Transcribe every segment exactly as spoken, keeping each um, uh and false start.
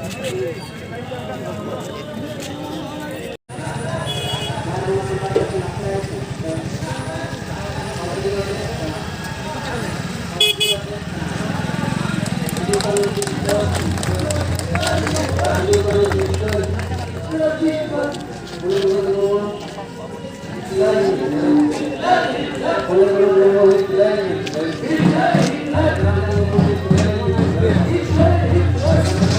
ᱟᱢᱟᱜ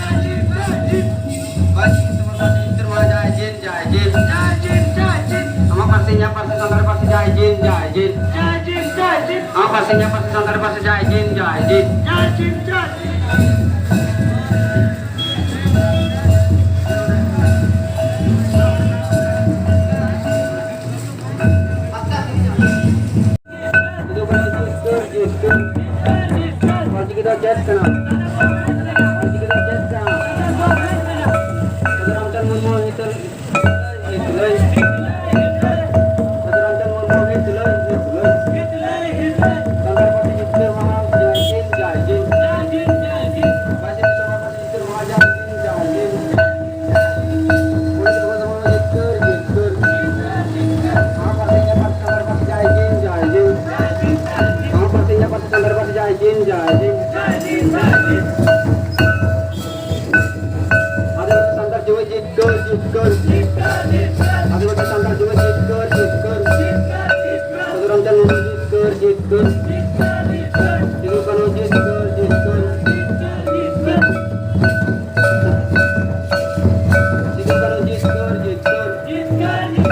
ᱯᱟᱹᱨᱥᱤ, ᱤᱧᱟᱹᱜ ᱯᱟᱹᱨᱥᱤ, ᱥᱟᱱᱛᱟᱲᱤ ᱯᱟᱹᱨᱥᱤ, ᱡᱟᱭ ᱡᱤᱱ, ᱡᱟᱭ ᱡᱤᱱ᱾ ᱡᱟᱭ ᱡᱤᱱ, ᱡᱟᱭ ᱡᱤᱱ᱾ ᱟᱢᱟᱜ ᱯᱟᱹᱨᱥᱤ, ᱤᱧᱟᱹᱜ ᱯᱟᱹᱨᱥᱤ, ᱥᱟᱱᱛᱟᱲᱤ ᱯᱟᱹᱨᱥᱤ, ᱡᱟᱭ ᱡᱤᱱ, ᱡᱟᱭ ᱡᱤᱱ᱾ ᱡᱟᱭ ᱡᱤᱱ, ᱡᱟᱭ ᱡᱤᱱ᱾ ᱟᱢᱟᱜ ᱯᱟᱹᱨᱥᱤ, ᱤᱧᱟᱹᱜ ᱯᱟᱹᱨᱥᱤ, ᱥᱟᱱᱛᱟᱲᱤ ᱯᱟᱹᱨᱥᱤ, ᱡᱟᱭ ᱡᱤᱱ, ᱡᱟᱭ ᱡᱤᱱ᱾ ᱡᱟᱭ ᱡᱤᱱ, ᱡᱟᱭ ᱡᱤᱱ᱾ ᱥᱤᱫᱩ ᱠᱟᱹᱱᱦᱩ ᱡᱤᱛᱠᱟᱹᱨ, ᱡᱤᱛᱠᱟᱹᱨ᱾ ᱚᱞᱪᱤᱠᱤ ᱫᱚ ᱪᱮᱫ ᱠᱟᱱᱟ? ᱚᱞᱪᱤᱠᱤ ᱫᱚ ᱪᱮᱫ ᱠᱟᱱᱟ? ᱥᱟᱹᱫᱷᱩ ᱨᱟᱢᱪᱟᱸᱫᱽ ᱢᱩᱨᱢᱩ ᱦᱤᱛ ᱞᱟᱹᱭ, ᱦᱤᱛ ᱞᱟᱹᱭ᱾ ᱥᱟᱹᱫᱷᱩ ᱨᱟᱢᱪᱟᱸᱫᱽ ᱢᱩᱨᱢᱩ ᱦᱤᱛ ᱞᱟᱹᱭ, ᱦᱤᱛ ᱞᱟᱹᱭ᱾ ᱥᱟᱱᱛᱟᱲ ᱯᱟᱹᱨᱥᱤ ᱡᱤᱛᱠᱟᱹᱨ ᱢᱟᱦᱟ ᱡᱟᱭ ᱡᱤᱱ, ᱡᱟᱭ ᱡᱤᱱ᱾ ᱵᱟᱭᱤᱥᱮ ᱰᱤᱥᱮᱢᱵᱚᱨ ᱯᱟᱹᱨᱥᱤ ᱡᱤᱛᱠᱟᱹᱨ ᱢᱟᱦᱟ ᱡᱟᱭ ᱡᱤᱱ, ᱡᱟᱭ ᱡᱤᱱ᱾ ᱯᱚᱱᱰᱤᱛ ᱨᱚᱜᱷᱩᱱᱟᱛᱷ ᱢᱩᱨᱢᱩ ᱡᱤᱛᱠᱟᱹᱨ, ᱡᱤᱛᱠᱟᱹᱨ᱾ ᱟᱢᱟᱜ ᱯᱟᱹᱨᱥᱤ ᱤᱧᱟᱹᱜ ᱯᱟᱹᱨᱥᱤ ᱥᱟᱱᱛᱟᱲ ᱯᱟᱹᱨᱥᱤ ᱡᱟᱭ ᱡᱤᱱ, ᱡᱟᱭ ᱡᱤᱱ᱾ ᱟᱢᱟᱜ ᱯᱟᱹᱨᱥᱤ ᱤᱧᱟᱹᱜ ᱯᱟᱹᱨᱥᱤ ᱥᱟᱱᱛᱟᱲ ᱯᱟᱹᱨᱥᱤ ᱡᱟᱭ ᱡᱤᱱ, ᱡᱟᱭ ᱡᱤᱱ᱾ ᱟᱹᱫᱤᱵᱟᱹᱥᱤ ᱥᱟᱱᱛᱟᱲ ᱡᱩᱢᱤᱫ ᱡᱤᱛᱠᱟᱹᱨ, ᱡᱤᱛᱠᱟᱹᱨ᱾ ᱟᱹᱫᱤᱵᱟᱹᱥᱤ ᱥᱟᱱᱛᱟᱲ ᱡᱩᱢᱤᱫ ᱡᱤᱛᱠᱟᱹᱨ, ᱡᱤᱛᱠᱟᱹᱨ᱾ ᱥᱟᱹᱫᱷᱩ ᱨᱟᱢᱪᱟᱸᱫᱽ ᱢᱩᱨᱢᱩ ᱡᱤᱛᱠᱟᱹᱨ, ᱡᱤᱛᱠᱟᱹᱨ᱾ ᱥᱤᱫᱩ ᱠᱟᱹᱱᱦᱩ ᱡᱤᱛᱠᱟᱹᱨ, ᱡᱤᱛᱠᱟᱹᱨ᱾ ᱥᱤᱫᱩ ᱠᱟᱹᱱᱦᱩ ᱡᱤᱛᱠᱟᱹᱨ, ᱡᱤᱛᱠᱟᱹᱨ᱾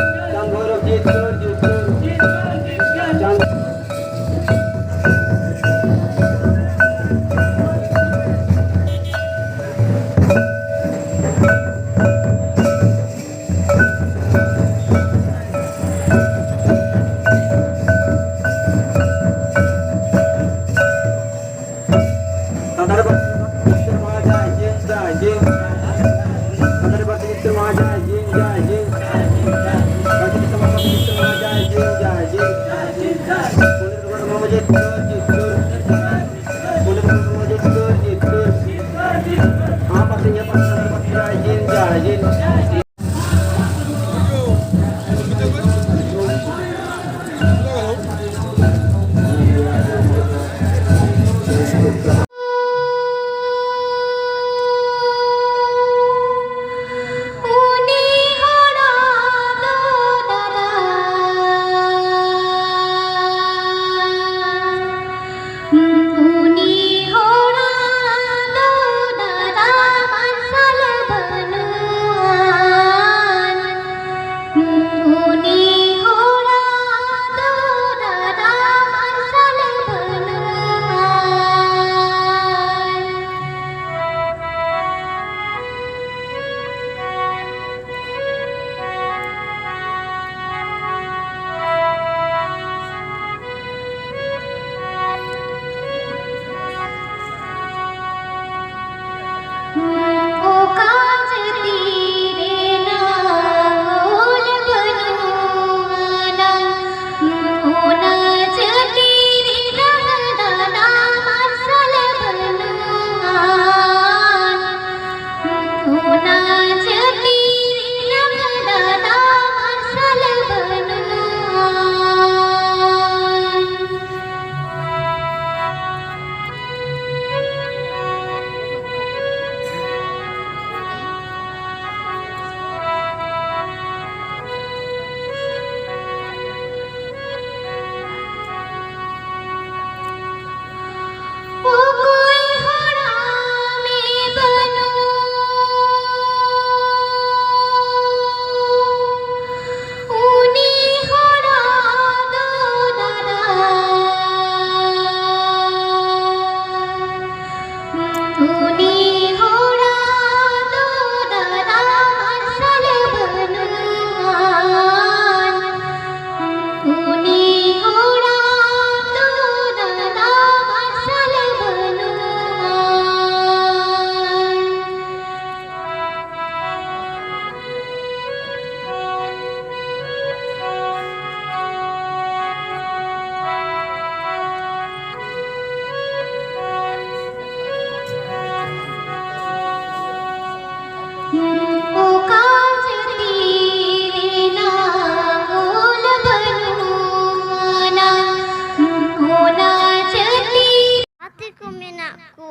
ᱠᱚ᱾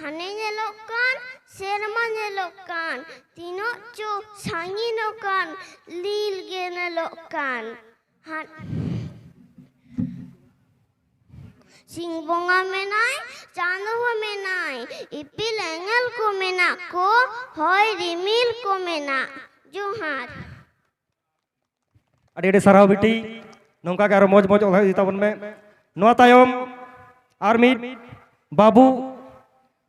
ᱦᱟᱱᱮ ᱧᱮᱞᱚᱜ ᱠᱟᱱ ᱥᱮᱨᱢᱟ ᱧᱮᱞᱚᱜ ᱠᱟᱱ, ᱛᱤᱱᱟᱹᱜ ᱪᱚ ᱥᱟᱺᱜᱤᱧᱚᱜ ᱠᱟᱱ, ᱞᱤᱞ ᱜᱮ ᱧᱮᱞᱚᱜ ᱠᱟᱱ᱾ ᱦᱟᱱ- ᱥᱤᱧ ᱵᱚᱸᱜᱟ ᱢᱮᱱᱟᱭ, ᱪᱟᱸᱫᱚ ᱦᱚᱸ ᱢᱮᱱᱟᱭ, ᱤᱯᱤᱞ ᱮᱸᱜᱮᱞ ᱠᱚ ᱢᱮᱱᱟᱜ ᱠᱚ, ᱦᱚᱭ ᱨᱤᱢᱤᱞ ᱠᱚ ᱢᱮᱱᱟᱜ᱾ ᱡᱚᱦᱟᱨ᱾ ᱟᱹᱰᱤ ᱟᱹᱰᱤ ᱥᱟᱨᱦᱟᱣ ᱵᱤᱴᱤ᱾ ᱱᱚᱝᱠᱟ ᱜᱮ ᱟᱨᱚ ᱢᱚᱡᱽ ᱢᱚᱡᱽ ᱚᱞ ᱤᱫᱤ ᱛᱟᱵᱚᱱ ᱢᱮ᱾ ᱱᱚᱣᱟ ᱛᱟᱭᱚᱢ ᱟᱨ ᱢᱤᱫ ᱵᱟᱹᱵᱩ,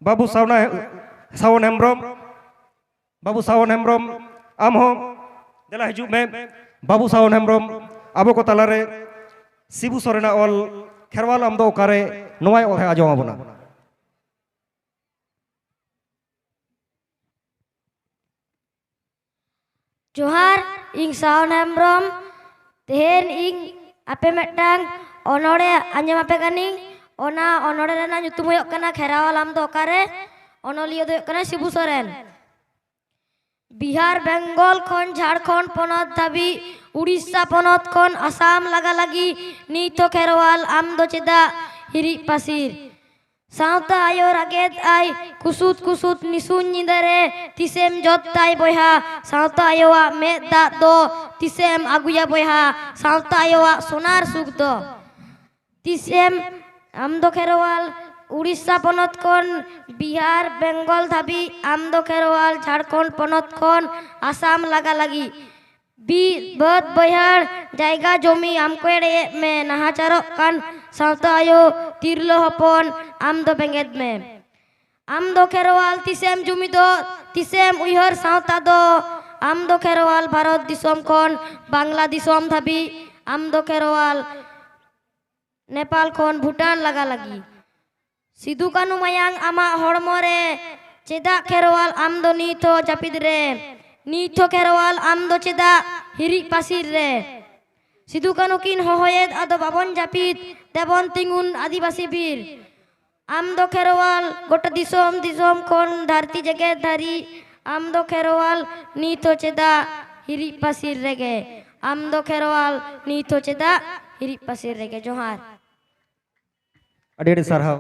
ᱵᱟᱹᱵᱩ ᱥᱟᱣᱱᱟ, ᱥᱟᱣᱚᱱ ᱦᱮᱢᱵᱨᱚᱢ᱾ ᱵᱟᱹᱵᱩ ᱥᱟᱣᱚᱱ ᱦᱮᱢᱵᱨᱚᱢ, ᱟᱢ ᱦᱚᱸ ᱫᱮᱞᱟ ᱦᱤᱡᱩᱜ ᱢᱮ᱾ ᱵᱟᱹᱵᱩ ᱥᱟᱣᱚᱱ ᱦᱮᱢᱵᱨᱚᱢ, ᱟᱵᱚ ᱠᱚ ᱛᱟᱞᱟᱨᱮ ᱥᱤᱵᱩ ᱥᱚᱨᱮᱱᱟᱜ ᱚᱞ ᱠᱷᱮᱨᱣᱟᱞ ᱟᱢ ᱫᱚ ᱚᱠᱟᱨᱮ, ᱱᱚᱣᱟᱭ ᱚᱞ ᱟᱸᱡᱚᱢ ᱟᱵᱚᱱᱟ᱾ ᱡᱚᱦᱟᱨ, ᱤᱧ ᱥᱟᱣᱚᱱ ᱦᱮᱢᱵᱨᱚᱢ᱾ ᱛᱮᱦᱮᱧ ᱤᱧ ᱟᱯᱮ ᱢᱤᱫᱴᱟᱝ ᱚᱱᱚᱬᱦᱮ ᱟᱸᱡᱚᱢ ᱟᱯᱮ ᱠᱟᱹᱱᱟᱹᱧ᱾ ᱚᱱᱟ ᱚᱱᱚᱬᱦᱮ ᱨᱮᱱᱟᱜ ᱧᱩᱛᱩᱢ ᱦᱩᱭᱩᱜ ᱠᱟᱱᱟ ᱠᱷᱮᱨᱣᱟᱞ ᱟᱢ ᱫᱚ ᱚᱠᱟᱨᱮ᱾ ᱚᱱᱚᱞᱤᱭᱟᱹ ᱫᱚ ᱦᱩᱭᱩᱜ ᱠᱟᱱᱟ ᱥᱤᱵᱩ ᱥᱚᱨᱮᱱ᱾ ᱵᱤᱦᱟᱨ ᱵᱮᱝᱜᱚᱞ ᱠᱷᱚᱱ ᱡᱷᱟᱲᱠᱷᱚᱸᱰ ᱯᱚᱱᱚᱛ ᱫᱷᱟᱹᱵᱤᱡ, ᱩᱲᱤᱥᱥᱟ ᱯᱚᱱᱚᱛ ᱠᱷᱚᱱ ᱟᱥᱟᱢ ᱞᱟᱜᱟ ᱞᱟᱹᱜᱤ, ᱱᱤᱛ ᱦᱚᱸ ᱠᱷᱮᱨᱣᱟᱞ ᱟᱢ ᱫᱚ ᱪᱮᱫᱟᱜ ᱦᱤᱨᱤᱡ ᱯᱟᱹᱥᱤᱨ? ᱥᱟᱶᱛᱟ ᱟᱭᱳ ᱨᱟᱜᱮᱫ ᱟᱭ ᱠᱩᱥᱩᱛ ᱠᱩᱥᱩᱛ ᱱᱤᱥᱩᱱ ᱧᱤᱫᱟᱹ ᱨᱮ, ᱛᱤᱥᱮᱢ ᱡᱚᱛ ᱛᱟᱭ ᱵᱚᱭᱦᱟ? ᱥᱟᱶᱛᱟ ᱟᱭᱳᱣᱟᱜ ᱢᱮᱫ ᱫᱟᱜ ᱫᱚ ᱛᱤᱥᱮᱢ ᱟᱹᱜᱩᱭᱟ ᱵᱚᱭᱦᱟ? ᱥᱟᱶᱛᱟ ᱟᱭᱳᱣᱟᱜ ᱥᱚᱱᱟᱨ ᱥᱩᱠ ᱫᱚ ᱛᱤᱥᱮᱢ? ᱟᱢ ᱫᱚ ᱠᱷᱮᱨᱣᱟᱞ ᱩᱲᱤᱥᱥᱟ ᱯᱚᱱᱚᱛ ᱠᱷᱚᱱ ᱵᱤᱦᱟᱨ ᱵᱮᱝᱜᱚᱞ ᱫᱷᱟᱹᱵᱤᱡ, ᱟᱢ ᱫᱚ ᱠᱷᱮᱨᱣᱟᱞ ᱡᱷᱟᱲᱠᱷᱚᱸᱰ ᱯᱚᱱᱚᱛ ᱠᱷᱚᱱ ᱟᱥᱟᱢ ᱞᱟᱜᱟ ᱞᱟᱹᱜᱤᱫ᱾ ᱵᱤᱨ ᱵᱟᱹᱫᱽ ᱵᱟᱹᱭᱦᱟᱹᱲ ᱡᱟᱭᱜᱟ ᱡᱚᱢᱤ ᱟᱢ ᱠᱚ ᱮᱲᱮᱭᱮᱫ ᱢᱮ, ᱱᱟᱦᱟᱪᱟᱨᱚᱜ ᱠᱟᱱ ᱥᱟᱶᱛᱟ ᱟᱭᱳ ᱛᱤᱨᱞᱟᱹ ᱦᱚᱯᱚᱱ ᱟᱢ ᱫᱚ ᱵᱮᱸᱜᱮᱫ ᱢᱮ᱾ ᱟᱢ ᱫᱚ ᱠᱷᱮᱨᱣᱟᱞ ᱛᱤᱥᱮᱢ ᱡᱩᱢᱤᱫᱚᱜ, ᱛᱤᱥᱮᱢ ᱩᱭᱦᱟᱹᱨ ᱥᱟᱶᱛᱟ ᱫᱚ? ᱟᱢ ᱫᱚ ᱠᱷᱮᱨᱣᱟᱞ ᱵᱷᱟᱨᱚᱛ ᱫᱤᱥᱚᱢ ᱠᱷᱚᱱ ᱵᱟᱝᱞᱟ ᱫᱤᱥᱚᱢ ᱫᱷᱟᱹᱵᱤᱡ, ᱟᱢ ᱫᱚ ᱠᱷᱮᱨᱣᱟᱞ ᱱᱮᱯᱟᱞ ᱠᱷᱚᱱ ᱵᱷᱩᱴᱟᱱ ᱞᱟᱜᱟ ᱞᱟᱹᱜᱤ᱾ ᱥᱤᱫᱩ ᱠᱟᱹᱱᱩ ᱢᱟᱭᱟᱝ ᱟᱢᱟᱜ ᱦᱚᱲᱢᱚ ᱨᱮ, ᱪᱮᱫᱟᱜ ᱠᱷᱮᱨᱣᱟᱞ ᱟᱢ ᱫᱚ ᱱᱤᱛ ᱦᱚᱸ ᱡᱟᱹᱯᱤᱫ ᱨᱮ? ᱱᱤᱛ ᱦᱚᱸ ᱠᱷᱮᱨᱣᱟᱞ ᱟᱢ ᱫᱚ ᱪᱮᱫᱟᱜ ᱦᱤᱨᱤᱡ ᱯᱟᱹᱥᱤᱨ ᱨᱮ? ᱥᱤᱫᱩ ᱠᱟᱹᱱᱩ ᱠᱤᱱ ᱦᱚᱦᱚᱭᱮᱫ, ᱟᱫᱚ ᱵᱟᱵᱚᱱ ᱡᱟᱹᱯᱤᱫ, ᱫᱮᱵᱚᱱ ᱛᱤᱸᱜᱩᱱ ᱟᱹᱫᱤᱵᱟᱹᱥᱤ ᱵᱤᱨ᱾ ᱟᱢ ᱫᱚ ᱠᱷᱮᱨᱣᱟᱞ ᱜᱚᱴᱟ ᱫᱤᱥᱚᱢ ᱫᱤᱥᱚᱢ ᱠᱷᱚᱱ ᱫᱷᱟᱹᱨᱛᱤ ᱡᱮᱜᱮᱛ ᱫᱷᱟᱹᱨᱤᱡ, ᱟᱢ ᱫᱚ ᱠᱷᱮᱨᱣᱟᱞ ᱱᱤᱛ ᱦᱚᱸ ᱪᱮᱫᱟᱜ ᱦᱤᱨᱤᱡ ᱯᱟᱹᱥᱤᱨ ᱨᱮᱜᱮ? ᱟᱢ ᱫᱚ ᱠᱷᱮᱨᱣᱟᱞ ᱱᱤᱛ ᱦᱚᱸ ᱪᱮᱫᱟᱜ ᱦᱤᱨᱤᱡ ᱯᱟᱹᱥᱤᱨ ᱨᱮᱜᱮ? ᱡᱚᱦᱟᱨ᱾ ᱟᱹᱰᱤ ᱟᱹᱰᱤ ᱥᱟᱨᱦᱟᱣ᱾